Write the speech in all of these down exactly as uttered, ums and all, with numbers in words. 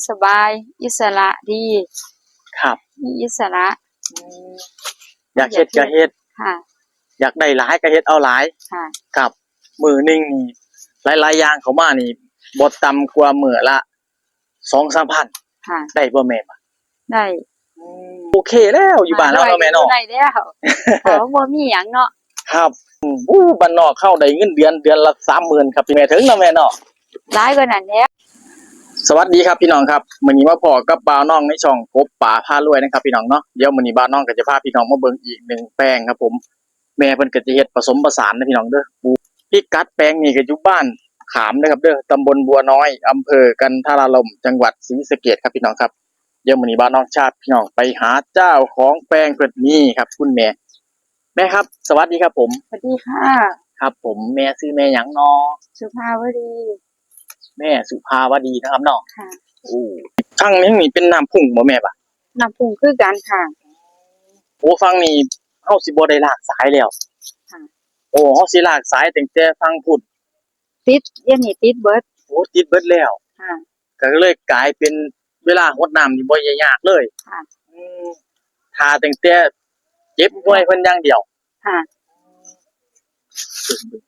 สบาย อิสระดี ครับ มีอิสระ อืม อยากเฮ็ดก็เฮ็ด ค่ะ อยากได้หลายก็เฮ็ดเอาหลาย ค่ะ ครับ มื้อหนึ่งนี่ หลายๆอย่างเข้ามานี่ บ่ต่ำกว่ามื้อละ สองสามพัน ค่ะ ได้บ่แม่ ได้ อืม โอเคแล้วอยู่บ้านเฮาเนาะแม่เนาะ ได้แล้ว เขาบ่มีหยังเนาะ ครับ อืม อู้ บ้านนอกเฮาได้เงินเดือนเดือนละสามหมื่นครับพี่แม่ ถึงเนาะแม่เนาะ หลายกว่านั้นแล้ว สวัสดีครับพี่น้องครับ มื้อนี้มาพ้อกับบ่าวน้องในช่องกบป๋าพารวยนะครับพี่น้องเนาะ เดี๋ยวมื้อนี้บ่าวน้องก็จะพาพี่น้องมาเบิ่งอีกหนึ่งแปลงครับผม แม่เพิ่นก็จะเฮ็ดผสมผสานนะพี่น้องเด้อ ปลูก พิกัดแปลงนี้ก็อยู่บ้านขามนะครับเด้อ ตำบลบัวน้อย อำเภอกันทรารม จังหวัดศรีสะเกษครับพี่น้องครับ เดี๋ยวมื้อนี้บ่าวน้องจะพาพี่น้องไปหาเจ้าของแปลงเพิ่นนี่ครับ คุณแม่ แม่ครับ สวัสดีครับผม สวัสดีค่ะ ครับผม แม่ชื่อแม่หยังเนาะ สุภาวดี แม่สุภาวดีนะครับเนาะ ค่ะ โอ้ ฝั่งนี้นี่เป็นน้ำพุ้งบ่แม่ปะ น้ำพุ้งคือกันค่ะ โอ้ ฝั่งนี้เฮาสิบ่ได้ลากสายแล้ว ค่ะ โอ้ เฮาสิลากสายตั้งแต่ฝั่งพุ้น ติด เดี๋ยวนี้ติดเบิด โอ้ ติดเบิดแล้ว ค่ะ ก็เลยกลายเป็นเวลาหดน้ำนี่บ่ยากเลย ค่ะ อืม ถ้าตั้งแต่เก็บห้วยเพิ่นอย่างเดียว ค่ะ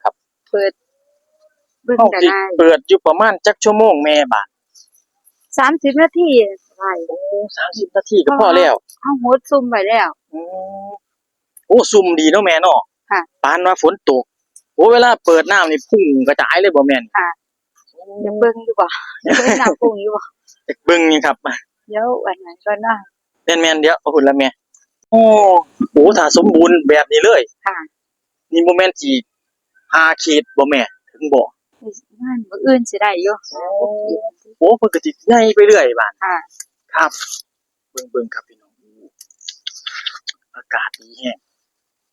ครับ เปิด เบิ่ง เฮา ก็ สิ ได้ เปิดอยู่ประมาณจักชั่วโมงแม่บาด สามสิบนาทีได้ โอ้ สามสิบนาทีก็พอแล้ว เฮาหดซุ่มไว้แล้ว อืม โอ้ ซุ่มดีเนาะแม่เนาะ ค่ะ ปานว่าฝนตก โอ้ เวลาเปิดน้ำนี่พุ้งกระจายเลยบ่แม่น ค่ะ อยากเบิ่งอยู่บ่ อยากเบิ่งน้ำพุ้งอยู่บ่ อยากเบิ่งอยู่ครับ เดี๋ยวอันนั้นก่อนเนาะ แม่นๆ เดี๋ยวเอาพุ้นละแม่ โอ้ โอ้ ถ้าสมบูรณ์แบบนี้เลย ค่ะ นี่บ่แม่นสิห้าขีดบ่แม่ ถึงบ่ ประมาณมื้ออื่นสิได้อยู่ โอ้ โอ้ เพิ่นก็สิใหญ่ไปเรื่อยบาด ค่ะ ครับ เบิ่งๆ ครับพี่น้อง อากาศดีแฮง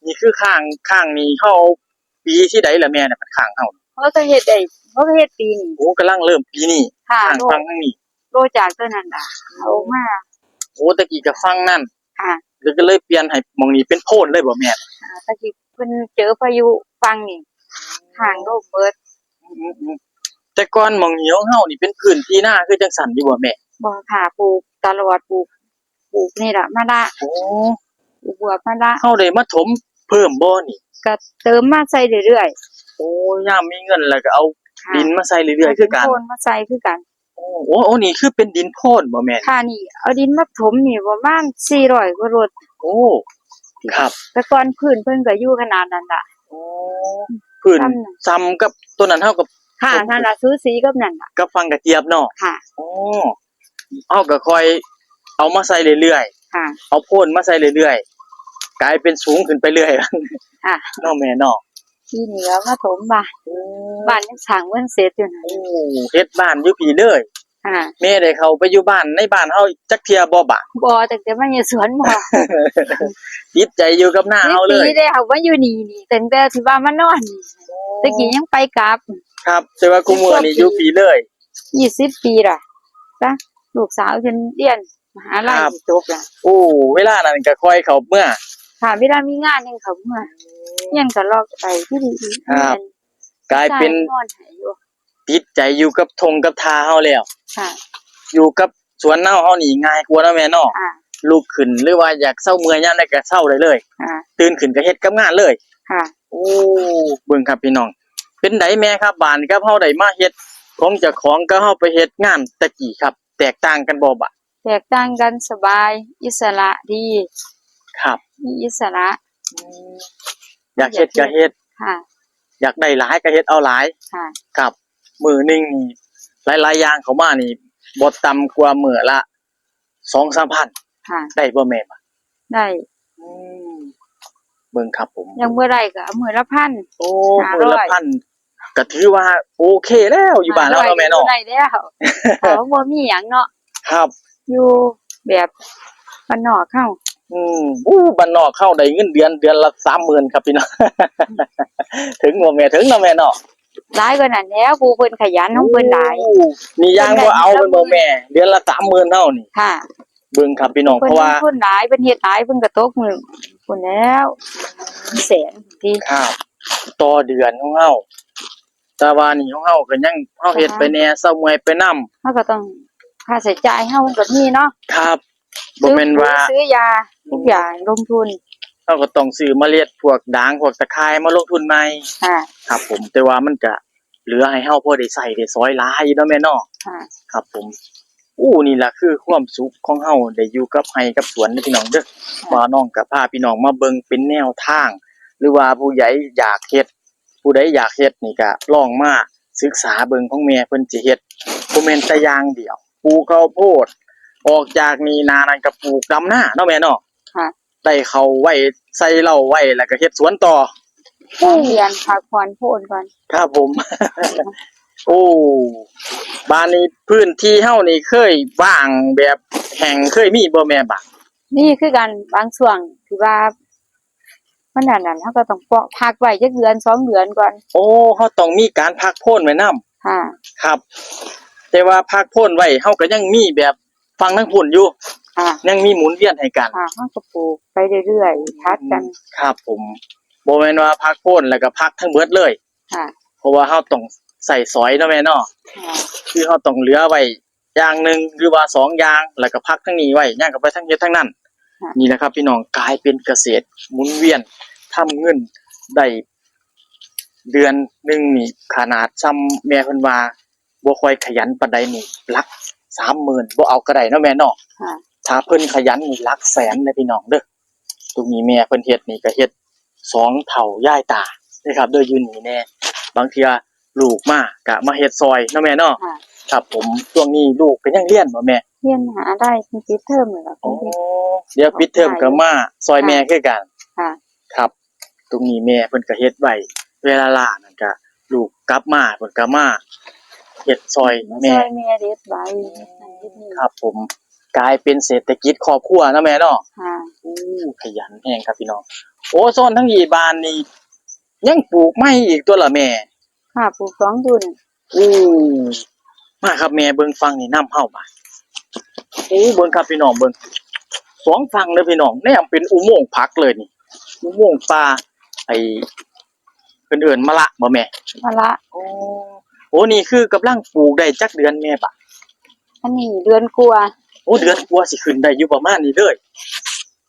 นี่คือข้าง ข้างนี้เฮาเอาปีที่ใดล่ะแม่น่ะ มันข้างเฮา เฮาก็เฮ็ดได้ เฮาก็เฮ็ดปีนี้ โอ้ กำลังเริ่มปีนี้ ค่ะ ข้าง โล ฝั่งทางนี้ โลจากต้นนั้นน่ะ เอามา โอ้ ตะกี้ก็ฝั่งนั้น ค่ะ แล้วก็เลยเปลี่ยนให้หม่องนี้เป็นโพนเลยบ่แม่ อ่า ตะกี้เพิ่นเจอพายุฝั่งนี้ ข้างโลกเบิด อืมๆๆ แต่ก่อนหม่องนี้ของเฮานี่เป็นพื้นที่นาคือจังซั่นอยู่บ่แม่ บ่ค่ะ ปลูกตลอด ปลูก ปลูกนี่ล่ะ มะระ โอ้ ปลูกบวบมะระ เฮาได้มาถมเพิ่มบ่นี่ ก็เติมมาใส่เรื่อยๆ โอ้ ยามมีเงินแล้วก็เอา ค่ะ ดินมาใส่เรื่อยๆ เอาดิน คือกัน โพนมาใส่คือกัน โอ้ โอ้ โอ้ นี่คือเป็นดินโพนบ่แม่ ค่ะ นี่ เอาดินมาถมนี่ประมาณสี่ร้อยกว่ารถ โอ้ ครับ แต่ก่อนพื้นเพิ่นก็อยู่ขนาดนั้นล่ะ โอ้ พื้น ซ้ำน่ะ ซ้ำกับต้นนั้นเฮากับ ค่ะ นั่นล่ะ สูสีกับนั่นล่ะ กับฝั่งกระเจี๊ยบเนาะ ค่ะ โอ้ เฮาก็ค่อยเอามาใส่เรื่อยๆ ค่ะ เอาโพนมาใส่เรื่อยๆ กลายเป็นสูงขึ้นไปเรื่อย ค่ะ เนาะแม่เนาะ ทีนี้ก็มาถมบ้าน อืม บ้านยังสร้างบ่ทันเสร็จอยู่นะ โอ้ เฮ็ดบ้านอยู่พี้เลย ค่ะ แม่ได้เข้าไปอยู่บ้านในบ้านเฮาจักเทื่อบ่บะ บ่ ตั้งแต่มาอยู่สวนบ่ ติดใจอยู่กับนาเฮาเลย สิบปีแล้ว มาอยู่นี่นี่ ตั้งแต่ที่ว่ามานอนนี่ โอ้ ตะกี้ยังไปกลับ ครับ แต่ว่าคุมื้อนี้อยู่พี้เลย ยี่สิบปีล่ะ จ้ะ ลูกสาวเพิ่นเรียนมหาลัย ครับ สิจบล่ะ โอ้ เวลานั้นก็ค่อยเข้าเมือ ค่ะ เวลามีงานยังเข้าเมือ เรียนก็ลอกไปที่ดี ครับ แม่น กลายเป็น สร้างนอนให้อยู่ ติดใจอยู่กับท่งกับท่าเฮาแล้ว ค่ะ อยู่กับสวนนาเฮานี่ง่ายกว่าเนาะแม่เนาะ ค่ะ ลุกขึ้นหรือว่าอยากเซาเมื่อยยามใดก็เซาได้เลย ค่ะ ตื่นขึ้นก็เฮ็ดกับงานเลย ค่ะ โอ้ เบิ่งครับพี่น้อง เป็นไดแม่ครับ บาดนี้ครับ เฮาได้มาเฮ็ดของเจ้าของกับเฮาไปเฮ็ดงานแต่กี้ครับ แตกต่างกันบ่บะ แตกต่างกัน สบาย อิสระดี ครับ มีอิสระ อืม อยากเฮ็ดก็เฮ็ด ค่ะ อยากได้หลายก็เฮ็ดเอาหลาย ค่ะ ครับ มื้อหนึ่งนี่ หลายๆอย่างเข้ามานี่ บ่ต่ำกว่ามื้อละ สองสามพัน ค่ะ ได้บ่แม่บาด ได้ อืม เบิ่งครับผม ยังบ่ได้ก็เอามื้อละพัน โอ้ ห้าร้อย มื้อละพัน ก็ถือว่าโอเคแล้วอยู่บ้านเฮาเนาะแม่เนาะ ได้แล้ว เขาบ่มีหยังเนาะ ครับ อยู่แบบบ้านนอกเฮา อืม อู้ บ้านนอกเฮาได้เงินเดือนเดือนละสามหมื่นครับพี่น้อง ถึงบ่แม่ ถึงเนาะแม่เนาะ หลายกว่านั้นแล้ว ผู้เพิ่นขยันของเพิ่นหลาย โอ้ นี่ยังบ่เอา เพิ่นได้ แม่นบ่แม่ เดือนละสามหมื่นเท่านี่ ค่ะ เบิ่งครับพี่น้อง เพิ่น เพราะว่า ลงทุนหลาย เพิ่นเฮ็ดหลาย เพิ่นก็ตกมื้อพุ้นแล้ว แสนติ ครับ ต่อเดือนของเฮา แต่ว่านี่ของเฮาก็ยัง เฮาเฮ็ดไปแหน่ เซาเมื่อยไปนำ เฮาก็ต้อง ค่าใช้จ่ายเฮามันก็มีเนาะ ครับ บ่แม่นว่า ซื้อปุ๋ยซื้อยาทุกอย่างลงทุน เฮาก็ต้องซื้อเมล็ดพวกด่างพวกตะข่ายมาลงทุนใหม่ ค่ะ ครับผม แต่ว่ามันก็เหลือให้เฮาพอได้ใช้ได้สอยหลายอยู่เนาะแม่เนาะ ค่ะ ครับผม อู้ นี่ล่ะคือความสุขของเฮาได้อยู่กับไร่กับสวนเด้อพี่น้องเด้อ ค่ะ บ่าวน้องก็พาพี่น้องมาเบิ่งเป็นแนวทาง หรือว่าผู้ใดอยากเฮ็ด ผู้ใดอยากเฮ็ดนี่ก็ลองมาศึกษาเบิ่งของแม่เพิ่นสิเฮ็ด บ่แม่นแต่อย่างเดียว ปลูกข้าวโพด ออกจากนี่นานั่นก็ปลูกดำนาเนาะแม่เนาะ ค่ะ ได้ข้าวไว้ใส่เหล้าไว้แล้วก็เฮ็ดสวนต่อ สองเดือนพักผ่อนโพนก่อน ครับผม โอ้ บ้านนี้พื้นที่เฮานี่เคยว่างแบบแห้งเคยมีบ่แม่ บาด มีคือกัน บางช่วงที่ว่า มันอันนั้น เฮาก็ต้องเปาะพักไว้จักเดือนสองเดือนก่อน โอ้ เฮาต้องมีการพักโพนไว้นำ ค่ะ ครับ แต่ว่าพักโพนไว้ เฮาก็ยังมีแบบฝั่งทางพุ้นอยู่ ค่ะ ยังมีหมุนเวียนให้กัน ค่ะ เฮาก็ปลูกไปเรื่อยๆ ผัดกัน ครับผม บ่แม่นว่าพักโพนแล้วก็พักทั้งเบิดเลย ค่ะ เพราะว่าเฮาต้องใช้สอยเนาะแม่เนาะ ค่ะ คือเฮาต้องเหลือไว้อย่างหนึ่งหรือว่าสองอย่าง แล้วก็พักทางนี้ไว้ ย่างก็ไปทางเฮ็ดทางนั้น ค่ะ นี่แหละครับพี่น้อง กลายเป็นเกษตรหมุนเวียน ทำเงินได้ เดือนหนึ่งนี่ ขนาดส่ำแม่เพิ่นว่าบ่ค่อยขยันปานใดนี่ หลักสามหมื่น บ่เอาก็ได้เนาะแม่เนาะ ค่ะ ถ้าเพิ่นขยันนี่หลักแสนเลยพี่น้องเด้อ ตรงนี้แม่เพิ่นเฮ็ดนี่ก็เฮ็ดสองเฒ่ายายตาเด้อครับเด้อ อยู่นี่แน่ บางเทื่อลูกมาก็มาเฮ็ดซอยเนาะแม่เนาะ ค่ะ ครับผม ช่วงนี้ลูกก็ยังเรียนบ่แม่ เรียนหาได้ ปิดเทอมนี่ล่ะ อ๋อ เดี๋ยวปิดเทอมก็มาซอยแม่คือกัน ค่ะ ครับ ตรงนี้แม่เพิ่นก็เฮ็ดไว้ เวลาว่างนั่นก็ลูกกลับมาเพิ่นก็มาเฮ็ดซอยแม่ มาซอยแม่เด็ดใบ ครับผม กลายเป็นเศรษฐกิจครอบครัวเนาะแม่เนาะ ค่ะ อู้ ขยันแฮงครับพี่น้อง โอ้ โซนทางนี้บ้านนี่ยังปลูกไม้อีกตัวละแม่ ค่ะ ปลูกสองรุ่น อู้ มาครับแม่ เบิ่งฝั่งนี้นำเฮาบาด อู้ เบิ่งครับพี่น้อง เบิ่ง สองฝั่งเด้อพี่น้อง แนมเป็นอุโมงค์ผักเลยนี่ อุโมงค์ป่า ไอ้ เพิ่นเอิ้นมะละบ่แม่ มะละ โอ้ โอ้ นี่คือกำลังปลูกได้จักเดือนแม่บาด อันนี้เดือนกว่า โอ้ เดือนกว่าสิขึ้นได้อยู่ประมาณนี้เลย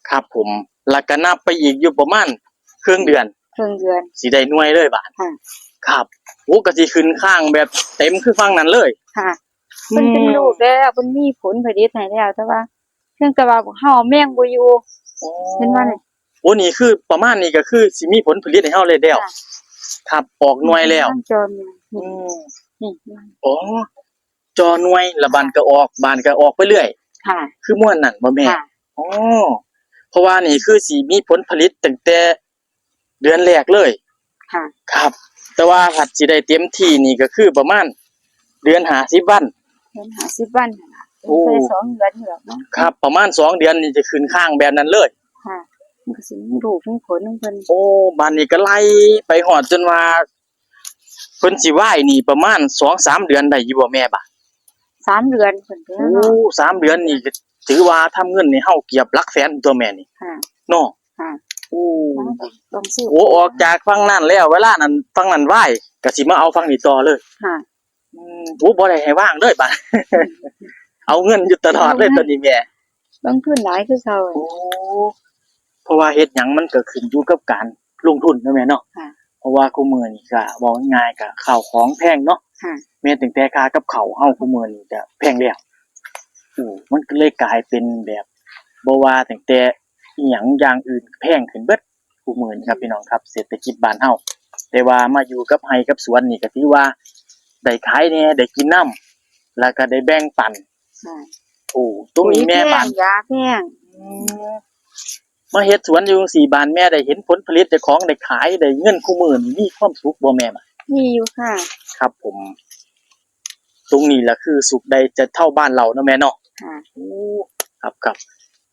ครับผม แล้วก็นับไปอีกอยู่ประมาณครึ่งเดือน ครึ่งเดือน สิได้หน่วยเลยบาด ค่ะ ครับ โอ้ ก็สิขึ้นข้างแบบเต็มคือฝั่งนั้นเลย ค่ะ มันเป็น อืม ลูกแล้ว มันมีผลผลิตให้แล้ว แต่ว่า เพียงแต่ว่าเฮาเอาแมงบ่อยู่ โอ้ เห็นบ่นี่ โอ้ นี่คือประมาณนี้ก็คือสิมีผลผลิตให้เฮาเลยแล้ว ค่ะ ครับ ออกหน่วยแล้ว มันจอหน่วย อืม นี่ อ๋อ จอหน่วย แล้วบานก็ออก บานก็ออกไปเรื่อย ค่ะ คือม่วนนั่นบ่แม่ ค่ะ อ๋อ เพราะว่านี่คือสิมีผลผลิตตั้งแต่เดือนแรกเลย ค่ะ ครับ แต่ว่าถ้าสิได้เต็มที่นี่ก็คือประมาณเดือนห้าสิบวัน เดือนห้าสิบวันนั่นล่ะ โอ้ ได้สองเดือนนี่แหละเนาะ ครับ ประมาณสองเดือนนี่จะขึ้นข้างแบบนั้นเลย ค่ะ มันก็สิมีลูกมีผลของเพิ่น โอ้ บานนี้ก็ไล่ไปฮอดจนว่า เพิ่นสิวายนี่ประมาณสองสามเดือนได้อยู่บ่แม่บาด สามเดือนขึ้นไปแล้วเนาะ โอ้ สามเดือนนี่ก็ถือว่าทำเงินให้เฮาเกือบหลักแสนตัวแม่นี่ ค่ะ เนาะ ค่ะ โอ้ ต้องซื้อ โอ้ ออกจากฝั่งนั้นแล้ว เวลานั้นฝั่งนั้นวาย ก็สิมาเอาฝั่งนี้ต่อเลย ค่ะ อืม โอ้ บ่ได้ให้ว่างเลยบาด เอาเงินอยู่ตลอดเลย เอาเงิน ตอนนี้แม่ ลงทุนหลายคือเก่า โอ้ เพราะว่าเฮ็ดหยังมันก็ขึ้นอยู่กับการลงทุนเนาะแม่เนาะ ค่ะ เพราะว่าคุมื้อนี้ก็เว้าง่ายๆก็ข้าวของแพงเนาะ ค่ะ แม่นตั้งแต่ค่ากับข้าวเฮาคุมื้อนี้ก็แพงแล้ว โอ้ มันก็เลยกลายเป็นแบบ บ่ว่าตั้งแต่อิหยังอย่างอื่นแพงขึ้นเบิดคุมื้อนี้ครับพี่น้องครับ เศรษฐกิจบ้านเฮา แต่ว่ามาอยู่กับไร่กับสวนนี่ก็ถือว่าได้ขายแหน่ ได้กินนำ แล้วก็ได้แบ่งปัน ค่ะ โอ้ ตรงนี้แม่บ้าน ปุ๋ยแพง ยาแพง อืม มาเฮ็ดสวนอยู่จั่งซี้ บ้านแม่ได้เห็นผลผลิตเจ้าของได้ขายได้เงินคุมื้อนี้ มีความสุขบ่แม่บาด มีอยู่ค่ะ ครับผม ตรงนี้ล่ะคือสุขใดจะเท่าบ้านเราเนาะแม่เนาะ ค่ะ โอ้ ครับ ครับ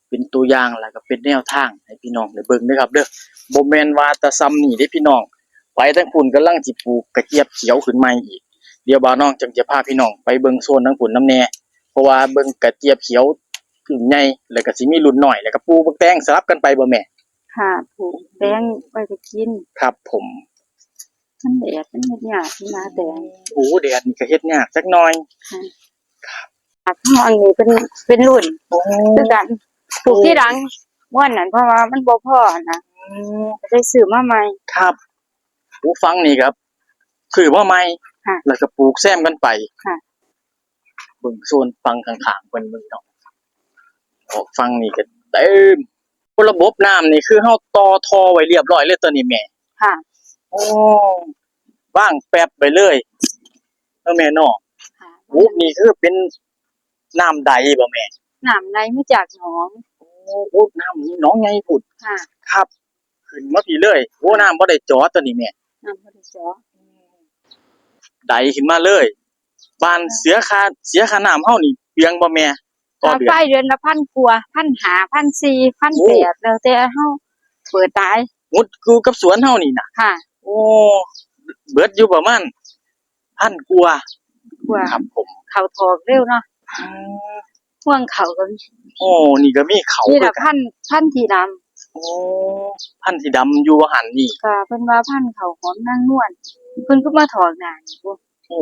เป็นตัวอย่างแล้วก็เป็นแนวทางให้พี่น้องได้เบิ่งเด้อครับเด้อ บ่แม่นว่าแต่ส่ำนี้เด้พี่น้อง ไปทางพุ้นกำลังสิปลูกกระเจี๊ยบเขียวขึ้นใหม่อีก เดี๋ยวบ่าวน้องจั่งจะพาพี่น้องไปเบิ่งโซนทางพุ้นนำแหน่ เพราะว่าเบิ่งกระเจี๊ยบเขียวรุ่นใหญ่ แล้วก็สิมีรุ่นน้อย แล้วก็ปลูกบักแตงสลับกันไปบ่แม่ ค่ะ ปลูกแตงไว้จะกิน ครับผม มันแดดมันเฮ็ดยากนาแตง โอ้ แดดนี่ก็เฮ็ดยากจักหน่อย ค่ะ ครับ อันนี้เป็น เป็นรุ่น โอ้ คือกัน ปลูกที่หลังม่วนนั่น เพราะว่ามันบ่พอนะ อืม ก็ได้ซื้อมาใหม่ ครับ โอ้ ฟังนี่ครับ ซื้อมาใหม่ ค่ะ แล้วก็ปลูกแซมกันไป ค่ะ เบิ่งโซนฟังข้างๆ เพิ่นเบิ่งเนาะ ออกฟังนี่ก็เต็ม ระบบน้ำนี่คือเฮาต่อท่อไว้เรียบร้อยเลยตัวนี้แม่ ค่ะ โอ้ วางแป๊บไปเลยเนาะแม่เนาะ ค่ะ โอ้ นี่คือเป็นน้ำใดบ่แม่ น้ำไหลมาจากหนอง โอ้ โอ้ น้ำหนองใหญ่พุ้น ค่ะ ครับ ขึ้นมาพี้เลย โอ้ น้ำบ่ได้เจาะตัวนี้แม่ น้ำบ่ได้เจาะ ใดขึ้นมาเลย บ้านเสียค่า เสียค่าน้ำเฮานี่เปลืองบ่แม่ ต่อ ค่า เดือน ไฟเดือนละพันกว่า พันห้า พันสี่ พันแปด โอ้ แล้วแต่เฮาเปิดตาย หมดอยู่กับสวนเฮานี่นะ ค่ะ โอ้ เบิดอยู่ประมาณพันกว่า กว่า ครับผม เข้าถอกเร็วเนาะ อืม พวงเข้าก็มี โอ้ นี่ก็มีเข้า นี่ล่ะ คือกัน พันธุ์ พันธุ์ที่ดำ โอ้ พันธุ์ที่ดำอยู่ว่าหั่นนี่ ก็เพิ่นว่าพันธุ์ข้าวหอมนางนวล เพิ่นก็มาถอกหน้านี่พุ้น โอ้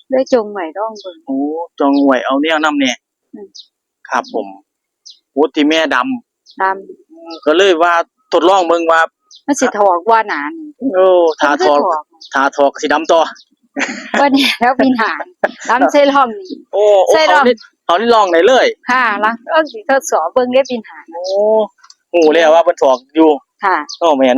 เลยจ่องไว้ลองเบิ่ง โอ้ จ่องไว้เอาแนวนำแน่ อืม ครับผม โอ้ ที่แม่ดำ ดำ อืม ก็เลยว่าทดลองเบิ่งว่า มันสิถอกบ่หน้านี่ โอ้ ถ้าถอก มันคือถอก ถ้าถอกสิดำต่อ บ่แน่แล้วปีหน้า ดำใส่ร่องนี่ โอ้ โอ้ ใส่ร่อง เขานี่ เขานี่ร่องได้เลย ค่ะ แล้วลองสิทดสอบเบิ่งเด้ปีหน้า โอ้ ฮู้แล้วว่าเพิ่นถอกอยู่ ค่ะ โอ้ แม่เนาะ